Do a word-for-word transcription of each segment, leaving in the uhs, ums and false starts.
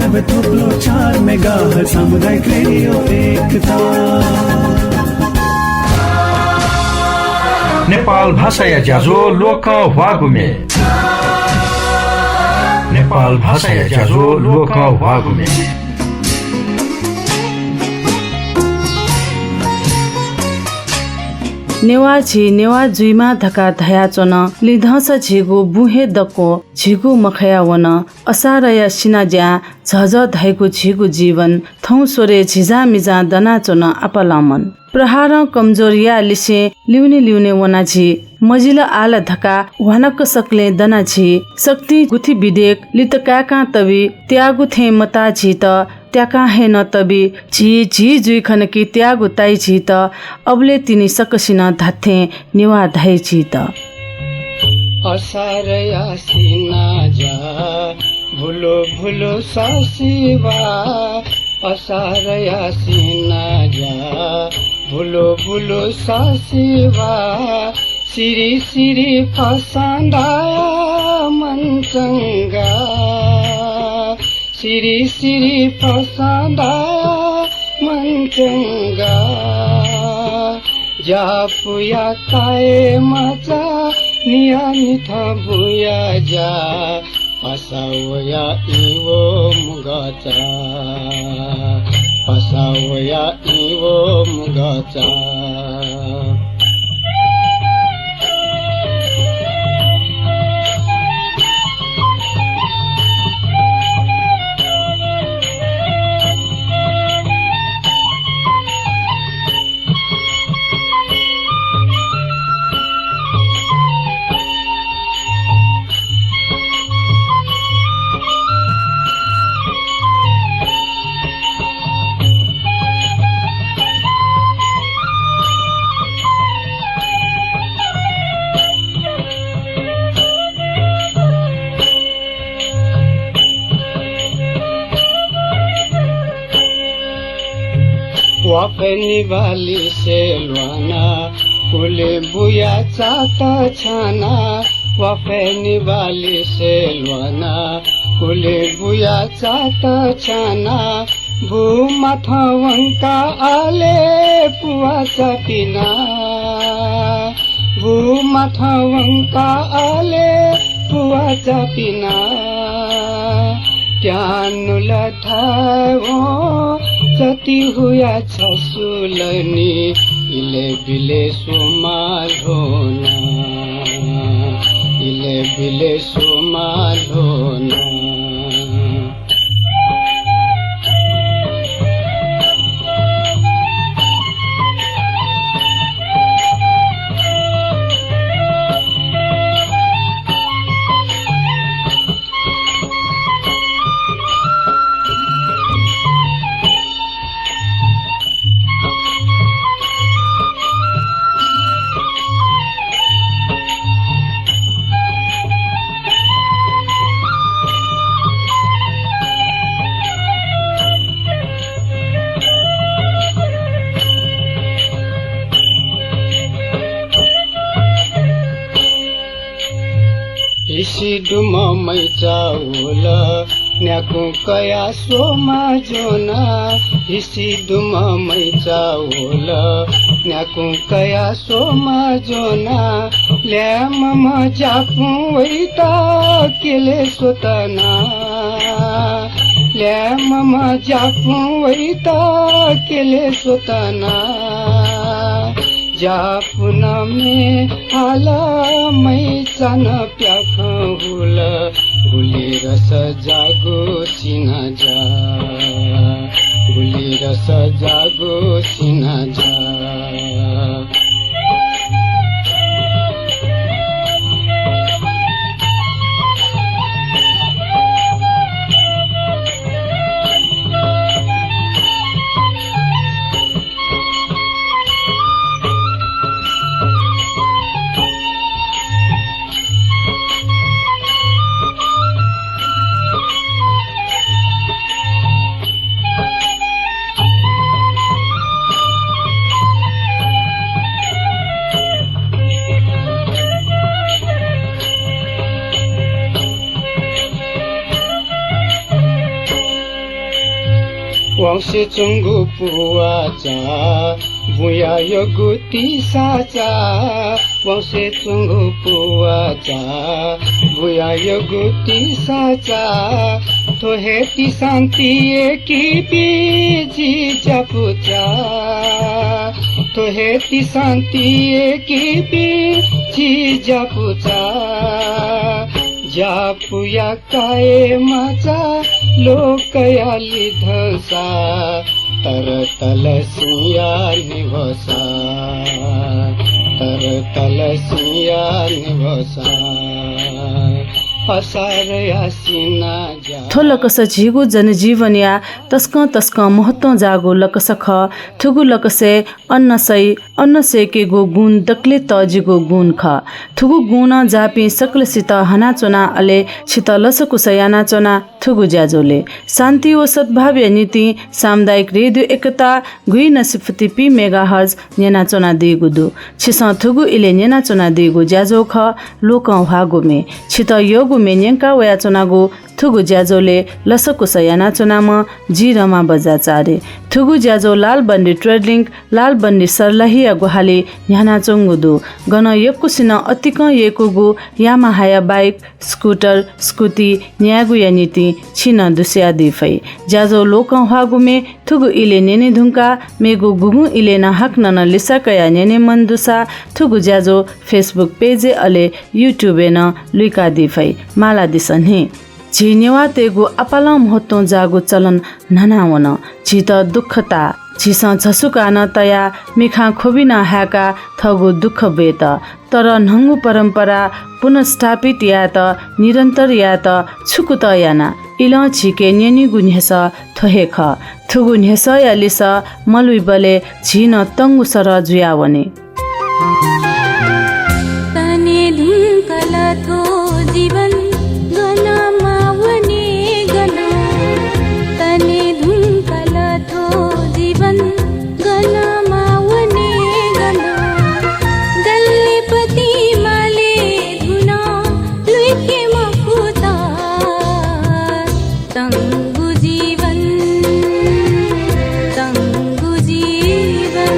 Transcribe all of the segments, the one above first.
थुप्लो चार मेगाहर्ट्ज सामुदायिक रेडियो एकता। नेपाल भाषाया ज्याझ्वः ल्वकं ह्वाःगु म्ये। नेपाल भाषाया ज्याझ्वः ल्वकं ह्वाःगु म्ये। नेवाः झी नेवाः जुइमा धकाः धयाच्वन। लिधंसा झीगु बुँ हे दक्व झीगु मखया वन। असारया सिनाज्या झःझः धाइगु झीगु जीवन। थौं स्वरे झिजामिजां दनाच्वन आपालं मन। प्रहारं कमजोर याः लिसें लिउने लिउने वना झी। मजिल आल धकाः ह्वानक्क सकलें दना झी। शक्तिं गुथि बिदेक लित काय्कां तबि, त्याःगु थें मताः झीत, त्याकां हे नं तबि। झी झी जुइ खन कि त्याःगु ताइ झीत। अबलय् तिनि सकसिनं धात्थें नेवाः धाइ झीत। असारया सिनाज्या भुलु भुलु ससिवा, असारया सिनाज्या भुलु भुलु ससिवा, सिरि सिरि फसंदा मनचंगा, सिरि सिरि फसंदा मनचंगा। ज्यापुया काय् मचा निया निथं बुँया ज्या। असावया इवो मुगचा, असावया इवो मुगचा। वाफय् निभालिसे ल्वाना, कुले बुया चात छाना। वाफय् निभालिसे ल्वाना, कुले बुया चात छाना। बु माथं वंका आले पुवाचा पिना, बु माथं वंका आले पुवाचा पिना। त्यानुल थाय्वं जति हुया छसुलनि, इले बिले सुमा ल्होना, इले बिले सुमा ल्होना। हिसि दुम्ह मैचा वल, न्याकुं कयाः स्वमा ज्वना। हिसि दुम्ह मैचा वल, न्याकुं कयाः स्वमा ज्वना। ल्याय्म्ह ज्यापुं वइत केले स्वतना, ल्याय्म्ह ज्यापुं वइत केले स्वतना। ज्यापुनं म्ये हाल, मैचां प्याखं हुल, गुलि रस ज्याःगु सिनाज्या, गुलि रस ज्याःगु सिनाज्या। वंसे च्वंगु पुवाचा, बुया यगु तिसाचा। वंसे च्वंगु पुवाचा, बुया यगु तिसाचा। थ्व हे तिसां तियेकी बी जि ज्यापुचा। थ्व हे तिसां तियेकी बी जि ज्यापुचा। ज्यापुया काये माचा लोकया लिधंसा, तर तलसिया निभसा, तर तलसिया निभसा, असारया सिना ज्या। थ्व लकस झीगु जनजीवनया तसकं तसकं महत्वं जाःगु लकस खः। थुगु लकसय् अन्न सइ, अन्न सय्केगु गुण दकले तःजिगु गुण खः। थुगु गुणं जाःपिं सकलसित हनाच्वना, अले छित लसकुस यानाच्वना। थुगु ज्याझ्वलय् शान्ति व सद्भावया निंतिं सामुदायिक रेडियो एकता गुइनसिफुति पी मेगाहर्ज न्यनाच्वनादीगु दु। छिसं थुगु इलय् न्यनाच्वनादीगु ज्याझ्वः खः लोकं ह्वाःगु म्ये। छित यःगु म्ये न्यंका वयाच्वनागु थुगु ज्याझ्वलय् लसकुस यानाच्वनाम्ह जि रमा बज्राचार्य। थुगु ज्याझ्वः लालबन्दी ट्रेडलिंक, लालबन्दी सर्लाहीया ग्वाहालि न्ह्यानाच्वंगु दु। गन यक्वसिनं अतिकं यय्कूगु यामाहाया बाइक, स्कुटर, स्कुटी न्यायेगुया निंतिं छिं नं दुस्यादी फइ। ज्याझ्वः लोकं ह्वाःगु म्ये थुगु इलय् न्यने धुंकाः मेगु गुगुं इलय् नं हाकनं नं लिसा कयाः न्यने मन दुसा थुगु ज्याझ्वः Facebook पेजय् अले YouTube-य् नं लुइकादी फइ। मालादिसँ नि। झी नेवाःतय्गु आपालं महत्वं जाःगु चलन न्हनावन। झीत दुःख ताः। झीसं झसुकाः नं तयाः मिखां ख्वबि नं हाय्काः थःगु दुःख ब्वयेत। तर न्हंगु परम्परा पुनर्स्थापित यायेत, निरन्तर यायेत छु कुतः याना? इलं झीके न्यनीगु न्ह्यसः थ्व हे खः। थुगु न्ह्यसःया लिसः मलुइबलय् झी नं तंगु सरह जुयावनी। तने धुंकल थ्व जीवन गन मावने गन। तने धुंकल थ्व जीवन गन मावने गन। गल्लिपति माले धुन लुइके मफुत। तंगु जीवन, तंगु जीवन।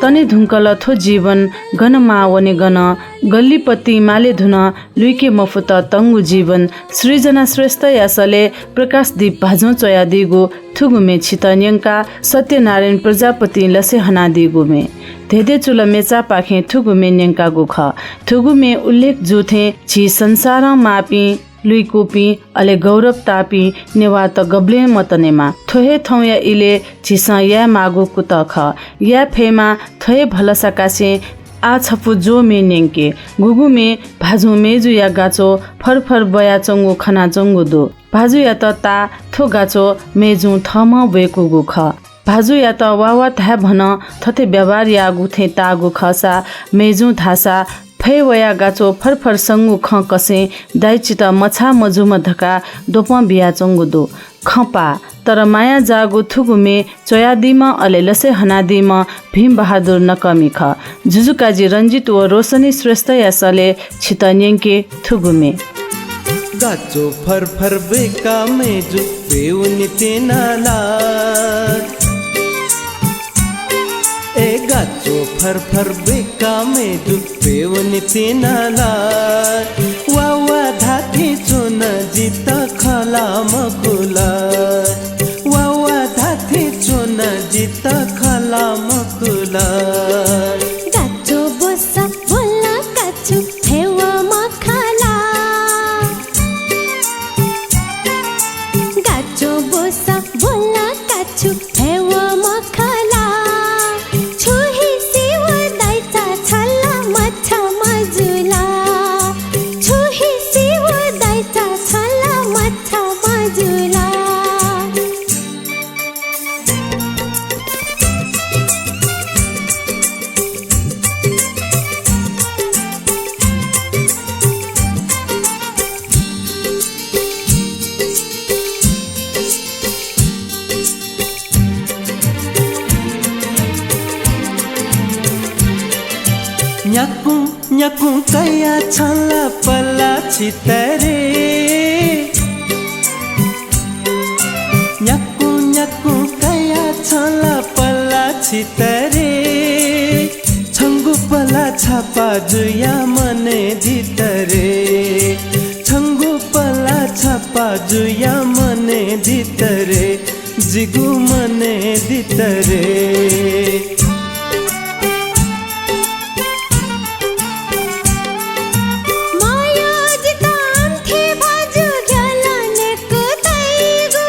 तने धुंकल थ्व जीवन गन माः वने गन, गल्लिपतिं माले धुन लुइके मफुत तंगु जीवन। सृजना श्रेष्ठया सलय् प्रकाशदीप भाजुं च्वयादीगु थुगु म्ये छितः न्यंकाः सत्यनारायण प्रजापतिं लसे हनादीगु म्ये। धेधेचुल मेचापाखें थुगु म्ये न्यंकागु खः। थुगु म्ये उल्लेख जू थें झी संसारं माःपिं, लुइकूपिं, अले गौरव ताःपिं नेवाःत गबलें मतनेमा। थ्व हे थौंया इलय् झीसं याये माःगु कुतः खः। याये फयेमा थ्व हे भलसा कासें आः छपु ज्वः म्ये न्यंके। गुगु म्ये भाजुं मय्जुया गाच्वः फरफर ब्वयाच्वंगु खनाच्वंगु दु। भाजुयात ताः थ्व गाच्वः मय्जुं थःम्हं ब्वय्कूगु खः। भाजुयात वा वा धायेभनं थथे व्यवहार याःगु थें ताःगु खःसा मय्जुं धाःसा फय् वया गाच्वः फरफर संगु खँ कसें दाइचित मछाः मजूम्ह धकाः द्वपं बियाच्वंगु दु। खँ पाः, तर माया जाःगु थुगु म्ये च्वयादीम्ह अले लसे हनादीम्ह भीमबहादुर नकःमि खः। जुजुकाजी रंजित व रोशनी श्रेष्ठया सलय् छितः न्यंके थुगु म्ये। गाच्वः फरफर ब्वय्काः मय्जु प्यवनी तिनाला। ए गाच्वः फरफर ब्वय्काः मय्जु प्यवनी तिनाला। वा वा धाथें च्वना जितः खला मखुला। वा वा धाथें च्वना जितः खला मखुला। गाच्वः ब्वसा ब्वला काच्वः फय्व मखला। गाच्वः ब्वसा ब्वला काच्वः फय्व मखला। छु हे सिउ दाइचा छला मछाः मजुला। छु हे सिउ दाइचा छला मछाः मजुला। न्याकुं न्याकुं कया छला पला छितरे। न्याकुं न्याकुं कया छला पला छितरे। छंगु पला छापा जुया मने दितरे। छंगु पला छापा जुया मने दितरे। जिगु मने दितरे। माया जितान्थे भाजु ग्यालाने कुतैगु।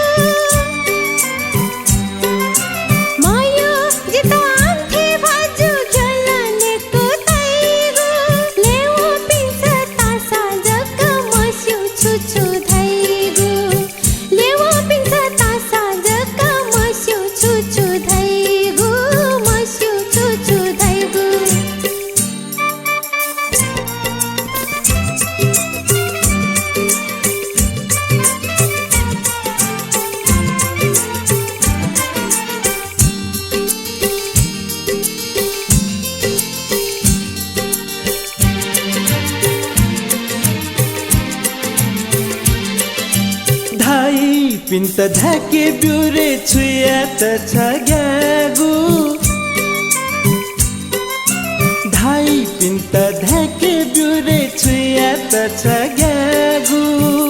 माया जितान्थे भाजु ग्यालाने कुतैगु। लेवो पिन्सा तासा जक मस्यू छु छु धैगु। लेवःपिन्त तासा जक मस्यू छु छु धैगु, मस्यू छु छु धैगु। धाइपिन्त धाय्के ब्यु रे छु यात छग्याःगु। धाइपिन्त धाय्के ब्यु रे छु यात छग्याःगु।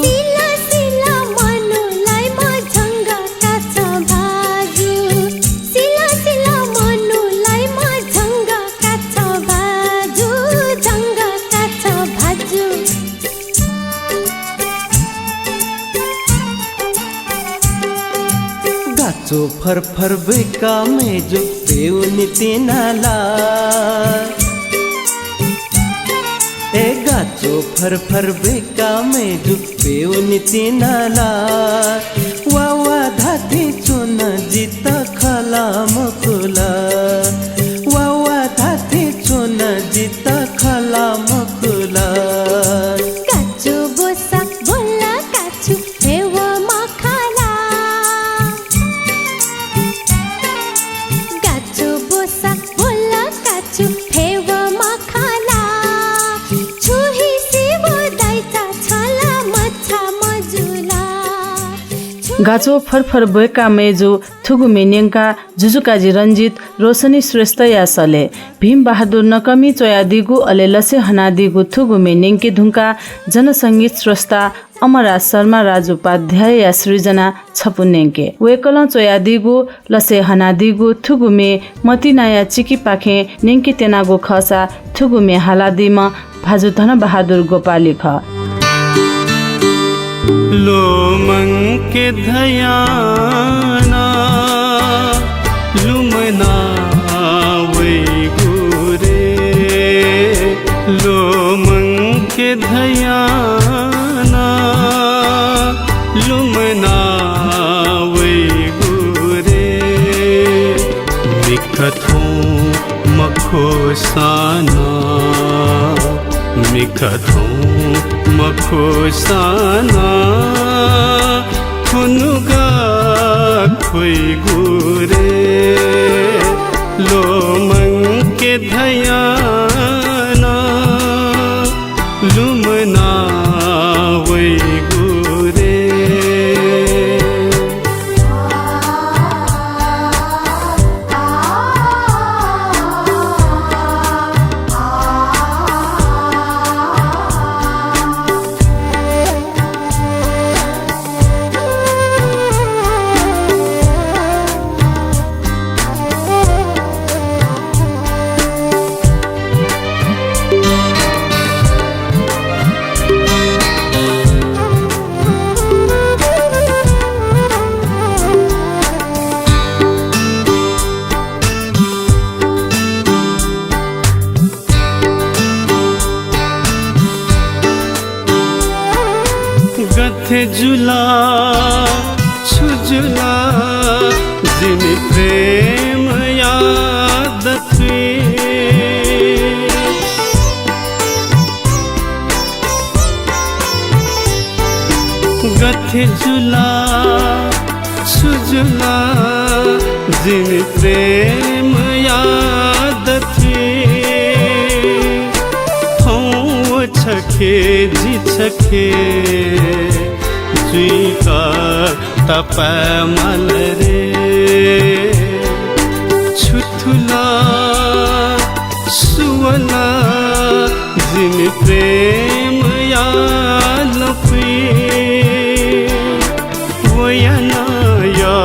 सिला सिला मनूलाई मझंगा काचा भाजु। सिला सिला मनूलाई मझंगा काचा भाजु, झंगा काचा भाजु। गाच्वः फरफर बुइका मय्जु प्यवनी तिनाला। ए गाच्वः फरफर बुइका मय्जु प्यवनी तिनाला। वा वा धाथें च्वना जितः खला मखुला। वा वा धाथें च्वना जितः खला मखुला। गाच्वः ब्वसा ब्वला काच्वः फय्व मखला। गाच्वः ब्वसा ब्वला काच्वः फय्व मखला। छु हे सिउ दाइचा छला मछाः मजुला। गाच्वः फरफर ब्वय्का मय्जु थुगु म्ये न्यंका जुजुकाजी रंजित, रोशनी श्रेष्ठया सलय् भीम बहादुर नकःमिं च्वयादीगु अले लसे हनादीगु थुगु म्ये न्यंके धुंका जनसंगीत स्रष्टा अमरराज शर्मा राजोपाध्यायया सृजना छपु न्यंके। वय्कलं च्वयादीगु लसे हनादीगु थुगु म्ये मतिनाया चिकिपाखें न्यंके त्यनागु खःसा थुगु म्ये हालादीम्ह भाजु धनबहादुर गोपाली खः। लोमंके धयाना लुमना वइगु रे, लोमंके धयाना लुमना वइगु रे। मिख थौं मखुसाना, मिख थौं मखुसाना खुनुगा ख्वइगु रे। लोमंके धयाना लुमना वइगु रे। गथे जुला, छु जुला, जिमि प्रेमया दथुइ। गथे जुला, छु जुला, जिमि प्रेमया दथुइ। थौं व छखे, जि छखे, जुइका तपाय् माल रे। छु थुला, सु वला, जिमि प्रेमया लँपुइ। व याना या,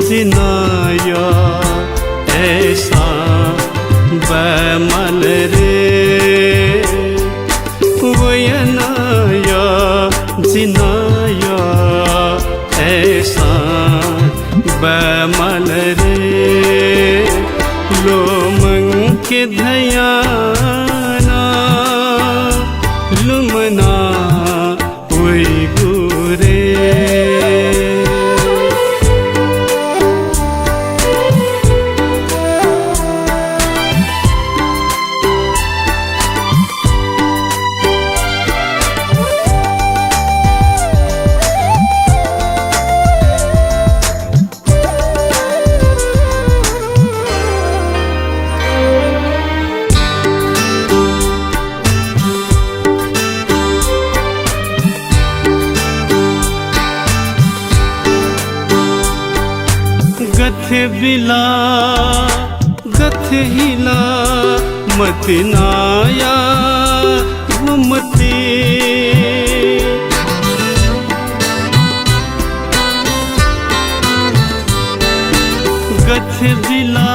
जि ना या, अय्सां बाय् माल रे। व याना या, जि ना या, अय्सां बाय् माल रे। लोमंके धयाना लुमना वइगु रे। गथे बिला, गथे हिला, मतिनाया व मति। गथे बिला,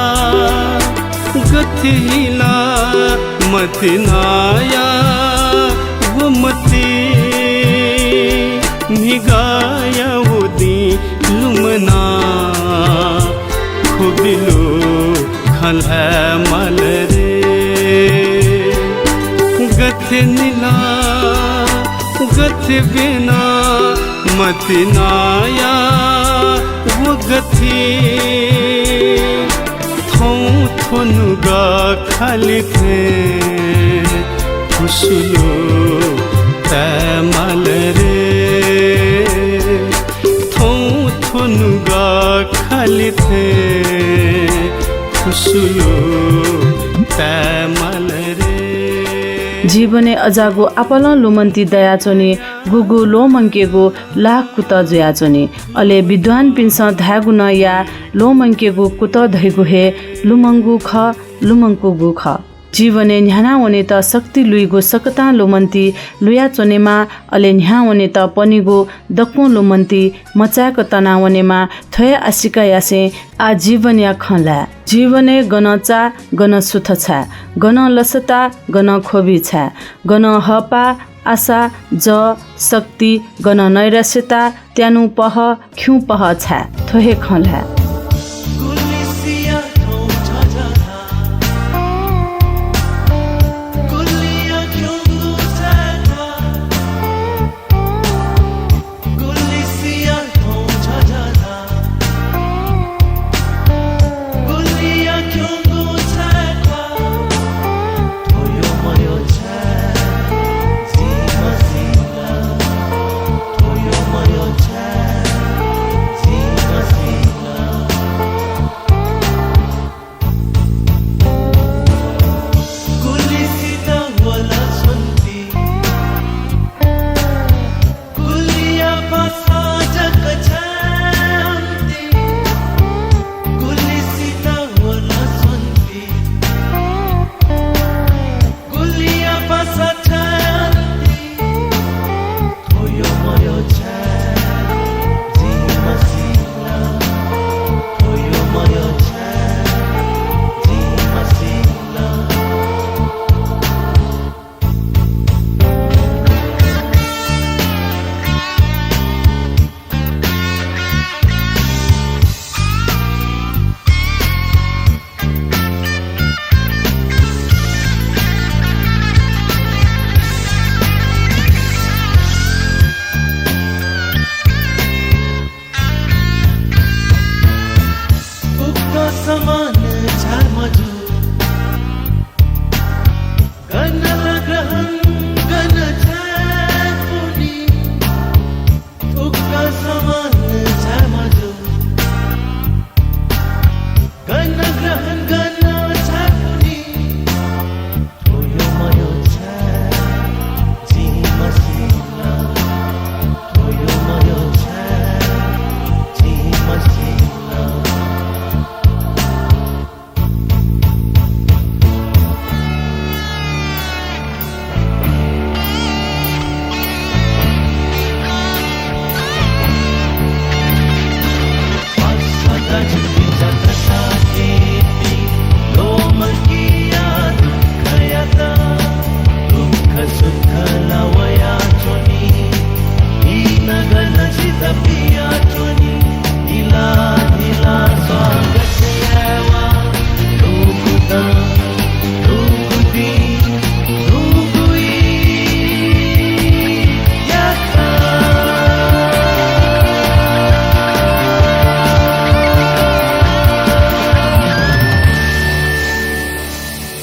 गथे हिला, मतिनाया व मति। म्हिगाया व दिं लुमना, खुबिलु खँ ल्हाये माल रे। गथे निला, गथे ब्यना, मतिनाया व गथि। थौं थ्व नुगः खालि थें फुसुलु ताये माल रे। थौं थ्व नुगः खालि थें फुसुलु ताये माल रे। जीवनय् अजाःगु आपालं लुमन्ति दयाच्वनी, गुगु ल्वःमंकेगु लाख कुतः जुयाच्वनी। अले विद्वानपिन्सं धायेगु नं याः, ल्वःमंकेगु कुतः धइगु हे लुमंगु खः, लुमंकूगु खः। जीवनय् न्ह्यानावनेत शक्ति लुइगु सकतां लुमन्ति लुयाच्वनेमा, अले न्ह्यावनेत पनिगु दक्वं लुमन्ति मचाय्क तनावनेमा। थ्व हे आशिका यासें आः जीवनया खँ ल्हाये। जीवनय् गनं चाः, गनं सुथ छाये, गनं लसता, गनं ख्वबि छाये, गनं हःपाः, आशा, जः, शक्ति, गनं नैराश्यता, त्यानु पहः, खिउँ पहः छाये, थ्व हे खँ ल्हाये।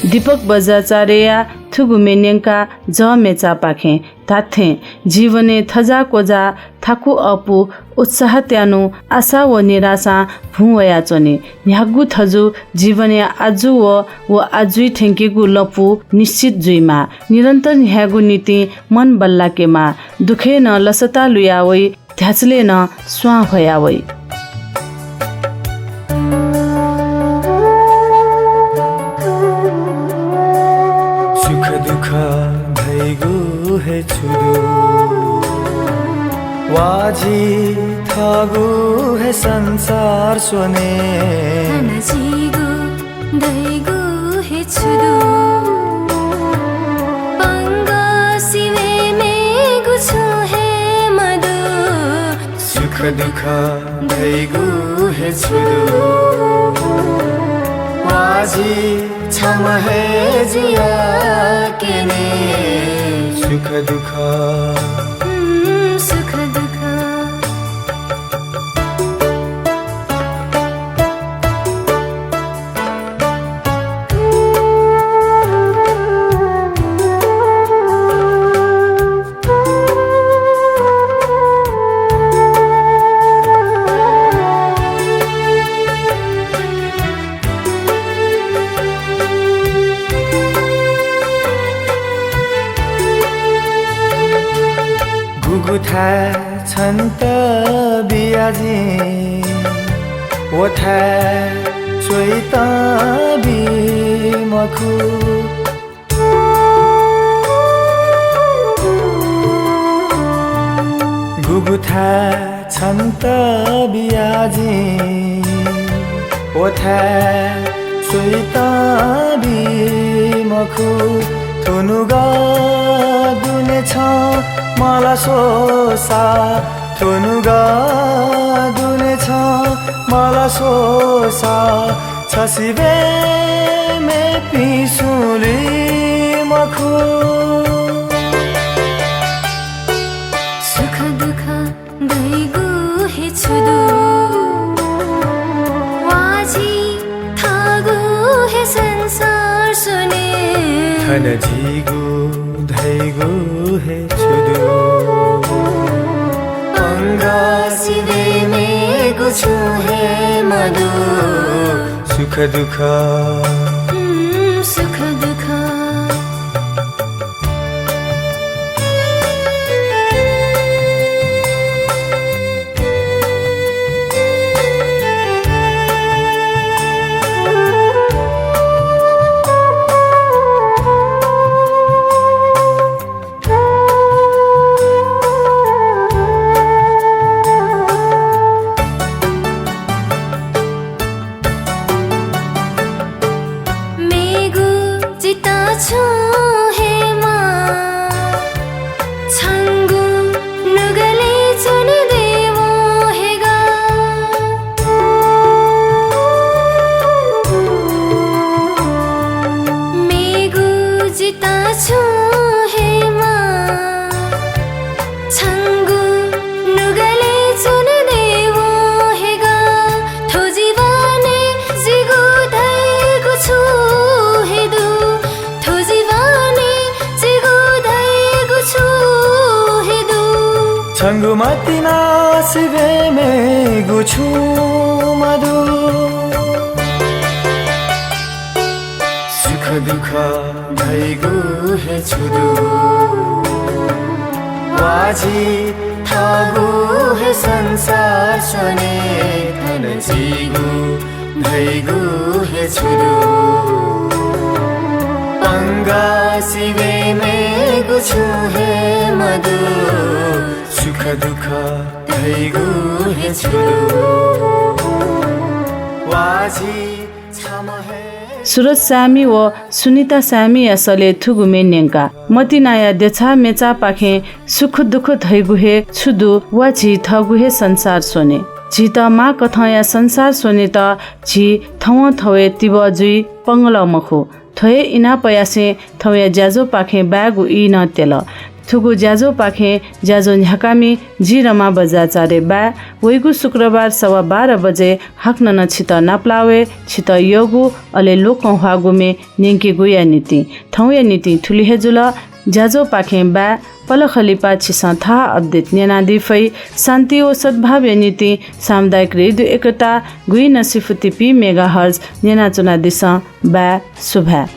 दीपक बज्राचार्यया थुगु म्ये न्यंकाः जःमेचापाखें धात्थें जीवनय् थज्याः क्वज्याः थाकु अःपु उत्साह त्यानु आशा व निराशां भुं वयाच्वनी। न्ह्यागु थजु जीवनया आजु व, व आजुइ थ्यंकेगु लँपु निश्चित जुइमाः। निरन्तर न्ह्यायेगु निंतिं मन बल्लाकेमाः। दुःखय् नं लसता लुया वइ, ध्याचलय् नं स्वां ह्वया वइ। सुख दुःख धइगु हे छु दु, वा झी थःगु हे संसार स्वने। धइगु हे छु दु, पंगः सिबय् मेगु छुं हे मदु। सुख दुःख धइगु हे छु दु, वा झी छम्ह हे जुया क्यने। सुख दुःख, हम्म, सुख दुःख। थाय् छन्त बिया जिं, व थाय् च्वइतं बी मखु। गुगु थाय् छन्त बिया जिं, व थाय् च्वइतं बी मखु। थुनुगः दुने छं मला स्वःसा, थुनुगः दुने छं मला स्वःसा, छसिबय् मेपिं सुं लुइ मखु। सुख दुःख धइगु हे छु दु, वा झी थःगु हे संसार स्वने। थन झीगु धइगु हे छु दु, पंगः सिबय् मेगु छुं हे मदु। सुख दुःख, हम्म, सुख दुःख। मेगु जितः छुं हे माः, छंगु नुगलय् च्वने दयेवं हे गाः। मेगु जितः छुं हे माः, छंगु नुगलय् च्वने दयेवं हे गाः। थ्व जीवनय् जिगु धइगु छु हे दु, थ्व जीवनय् जिगु धइगु छु हे दु। छंगु मतिना सिबय् मेगु छुं मदु। सुख दुःख धइगु हे छु दु, वा झी थःगु हे संसार स्वने। थन झीगु धइगु हे छु दु, पंगः सिबय् मेगु छुं हे मदु। सुख दुःख धइगु हे छु दु, वा झी छम्ह हे। सुरज साय्मि व सुनिता साय्मिया सलय् थुगु म्ये न्यंका। मतिनाया देछाः मेचाःपाखें सुख दुःख धइगु हे छु दु, वा झी थःगु हे संसार स्वने। झीत माःकथंया संसार स्वनेत झी थवंथवय् तिबः जुइ पंगलः मखु। थ्व हे इनापयासें थौंया ज्याझ्वःपाखें बाय्गु ई नं त्यल। थुगु ज्याझ्वःपाखें ज्याझ्वः न्ह्याकामि जि रमा बज्राचार्य बाय्। वइगु शुक्रबार सवा बाह्र बजे हाकनं नं छित नापलाः वये। छित यःगु अले लोकंह्वाःगु म्ये न्यंकेगुया निंतिं। थौंया निंतिं थुलि हे जुल। ज्याझ्वःपाखें बाय्। पलख लिपा छिसं थःगु update न्यनादी फइ। शान्ति व सद्भावया निंतिं सामुदायिक रेडियो एकता गुइनसिफुतिपी मेगाहर्ज न्यनाच्वनादिसँ। बाय्, सुभाय्।